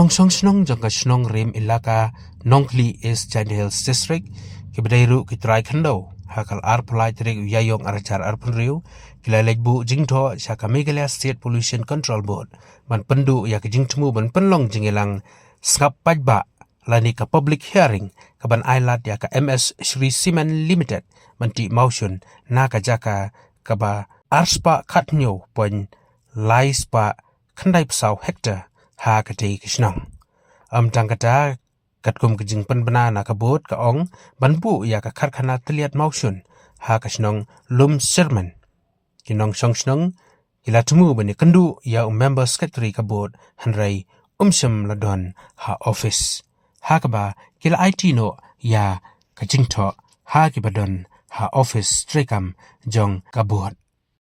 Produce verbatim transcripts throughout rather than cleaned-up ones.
Shong shnong jong ka shnong rim ilaka Nongkhlieh, East Jaintia Hills District, ki ba dei ruh ki trai khyndew, ha ka arphew lai tarik u Ïaïong arhajar arphew hynriew, ki la leit buh jingthoh sha ka Meghalaya State Pollution Control Board ban pynduh ïa ka jingthmu ban pynlong jingïalang sngap paidbah lane ka public hearing ka ban ailad ïa ka M S Shree Cement Limited ban tih mawshun na ka jaka kaba arspah khathynñiew point lai spah khyndaiphew saw hektar ha katei ka shnong. Ym tang kata, katkum ka jingpynbna na ka board ka ong ban buh ïa ka karkhana tylliat mawshun ha ka shnong Lumsyrmen. Ki nongshong shnong ki la thmu ban ïakynduh ïa u member secretary ka board, hynrei um shym la don ha office, ha kaba ki la aiti noh ïa ka jingthoh ha ki ba don ha office treikam jong ka board.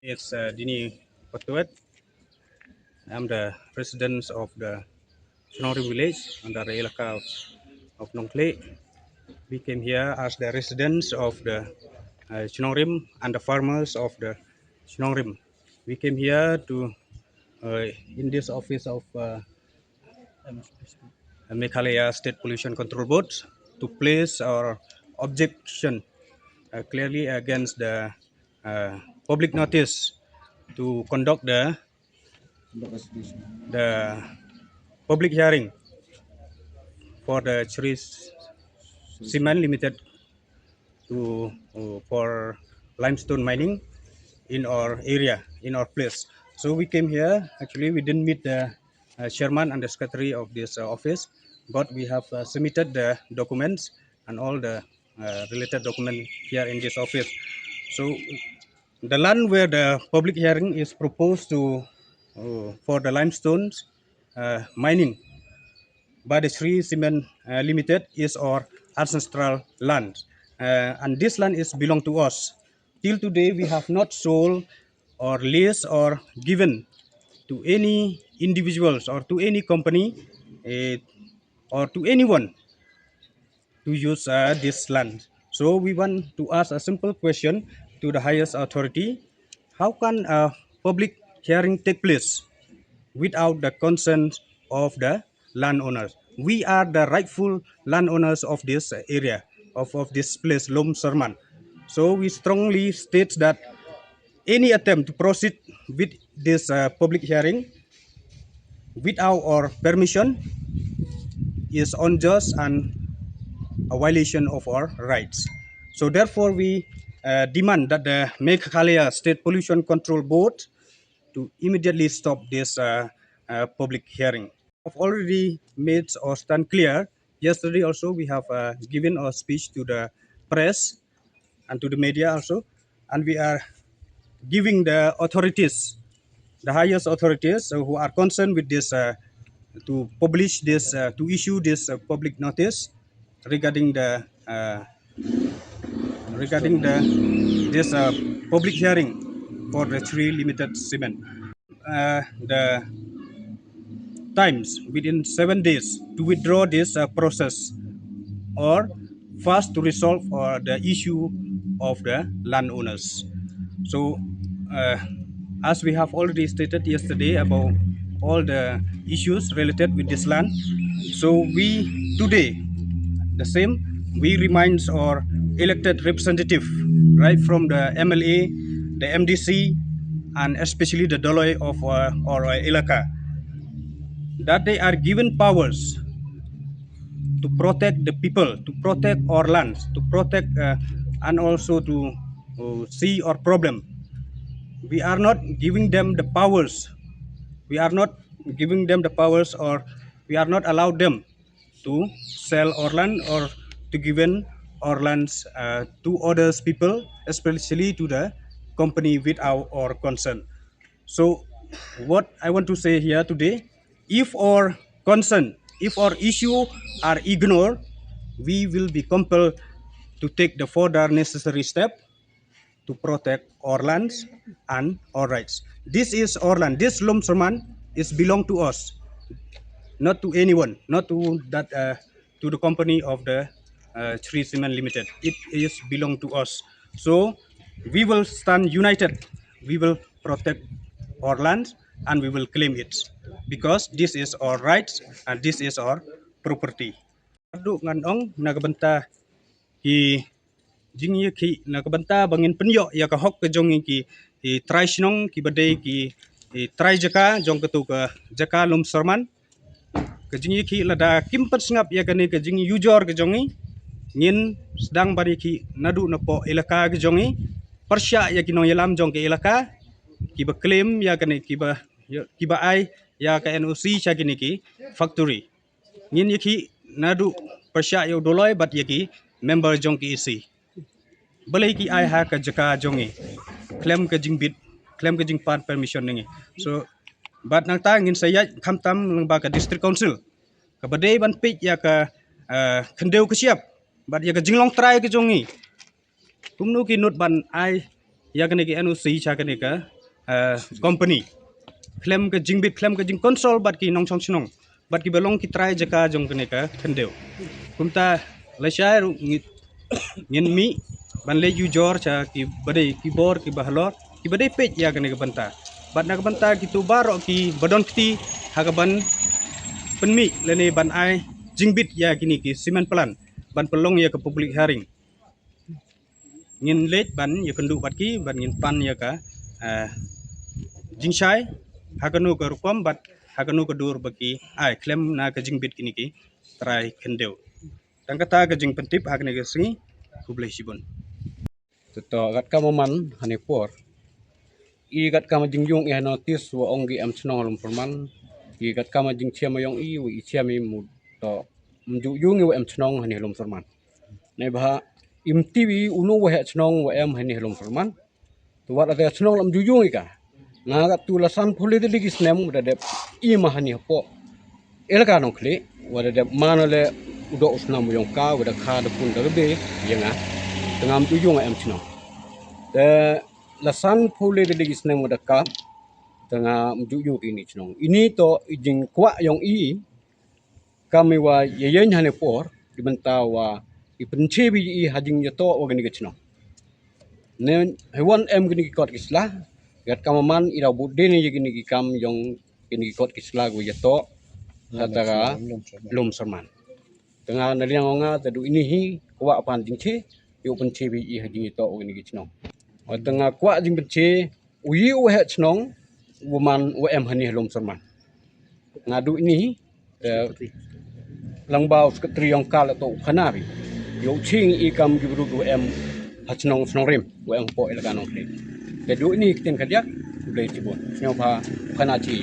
It's uh, Dini Patwet. I'm the resident of the Chnongrim village under the elaka of, of Nongkhlieh. We came here as the residents of the uh, Chnongrim and the farmers of the Chnongrim. We came here to uh, in this office of uh, Meghalaya State Pollution Control Board to place our objection uh, clearly against the uh, public notice to conduct the the public hearing for the Shree Cement Limited to uh, for limestone mining in our area, in our place. So we came here. Actually, we didn't meet the uh, chairman and the secretary of this uh, office, but we have uh, submitted the documents and all the uh, related document here in this office. So the land where the public hearing is proposed to uh, for the limestones uh, mining by the Shree Cement uh, Limited is our ancestral land, uh, and this land is belong to us. Till today, we have not sold or leased or given to any individuals or to any company uh, or to anyone to use uh, this land. So we want to ask a simple question to the highest authority. How can a public hearing take place without the consent of the landowners? We are the rightful landowners of this area, of, of this place, Lumsyrmen. So we strongly state that any attempt to proceed with this uh, public hearing without our permission is unjust and a violation of our rights. So therefore, we uh, demand that the Meghalaya State Pollution Control Board to immediately stop this uh, uh, public hearing. I've already made or stand clear. Yesterday also, we have uh, given a speech to the press and to the media also, and we are giving the authorities, the highest authorities uh, who are concerned with this, uh, to publish this, uh, to issue this uh, public notice regarding the uh, regarding the this uh, public hearing for the Shree Limited Cement. Uh, the times within seven days to withdraw this uh, process or fast to resolve uh, the issue of the landowners. So, uh, as we have already stated yesterday about all the issues related with this land, so we today the same we reminds our elected representative, right from the M L A, the M D C, and especially the Doloi of uh, our elaka, that they are given powers to protect the people, to protect our lands, to protect uh, and also to uh, see our problem. We are not giving them the powers. We are not giving them the powers, or we are not allowed them to sell our land or to given our lands uh, to others people, especially to the company with our, our concern. So what I want to say here today, if our concern, if our issue are ignored, we will be compelled to take the further necessary step to protect our lands and our rights. This is our land. This Lumsyrmen is belong to us, not to anyone, not to that uh, to the company of the uh, Shree Cement Limited. It is belong to us. So we will stand united. We will protect our land and we will claim it. because this is our rights and this is our property. Haduh ngan ong na ka bynta ki jingïakhih na ka bynta ba ngin pynïoh ïa ka hok ka jong ngi ki, ki trai shnong kiba dei ki, ki trai jaka jong katu ka jaka Lumserman. Ka jingïakhih lada kim pynsngap ïa kane ka jingujor ka jong ngi, ngin sdang ban ïakhih naduh napoh elaka ka jong ngi, pyrshah ïa ki nongïalam jong ka elaka kiba claim ïa kane, kiba, kiba ai ïa ka N O C sha kine ki factory. Ngin ïakhih naduh pyrshah ïa u Doloi bad ïa ki member jong ka E C. Balei ki ai ha ka jaka jong ngi khlem ka jingbit, khlem ka jingpan permission na ngi? So bad nangta ngin sa ïaid khamtam lyngba ka District Council kaba dei ban peit ïa ka, eh, khyndew ka shyiap bad ïa ka jinglong trai ka jong ngi. Kumno ki nud ban ai ïa kane ka N O C sha kane ka, eh, company khlem ka jingbit, khlem ka jingconsult bad ki nongshong shnong bad kiba long ki trai jaka jong kane ka khyndew. Kumta lashai ruh ngi, ngin mih ban leit ujor sha kiba dei ki bor kiba halor kiba dei peit ïa kane ka bynta. Bad na ka bynta kitu baroh kiba don kti ha kaban pynmih lane ban ai jingbit ïa kine ki cement plant ban pynlong ïa ka public hearing, ngin leit ban ïakynduh bad ki bad ngin pan ïa ka, eh, jingshai ha kano ka rukom bad ha kano ka dur ba ki ai khlem na ka jingbit kine ki trai khyndew. Tang kata ka jingpyntip ha kane ka sngi. Khublei shibun. Te to, kat ka ma man hane por, i kat ka ma jingjung i ha notice wa ong ki em chnong ha Lumserman, i kat ka ma jingchem yong i wa i chem i mu to, mjuh jung i wa em chnong hane ha Lumserman. Neibha im tiwi unu wa heh chnong wa em hane ha Lumserman. To wat ate chnong lam jujung i ka. Nga kat tu la san pule de ligi snem wa da dep i ma hane hapoh elaka Nongkhlieh, wa da dep man le u doh u snam yong ka, wa da kha da pun da be ïa nga. Te ngam jujung em chnong. Te la san pule de ligi snem wa da ka, te ngam jujung ini chnong. Ini to i jingkwah yong i, kam i wa ïa ïeng hane por, di bynta wa i pynche bi i ha jingïatoh wa kine ki chnong. Ne hei wan em kine ki kot ki sla, kat ka ma man i da bud de ne ïa kine ki kam yong kine ki kot ki sla wa ïatoh ha tara Lumserman. Te nga na liang nga te du ini hi kwah pan jingche, ïoh pynche bi i ha jingïatoh wa kine ki chnong. Wa te nga kwah jingpynche, u yi u heh chnong, u man u em hani ha Lumserman. Nga du ini, eh, lang ba u secretary yong ka la to u khana bi. Ïoh ching i kam ki bru u em ha chnong Snongrim, u em hapoh elaka Nongkhlieh. Te du ini ktien kadiak, u blei chibun. Sñiaw pha u khana chi.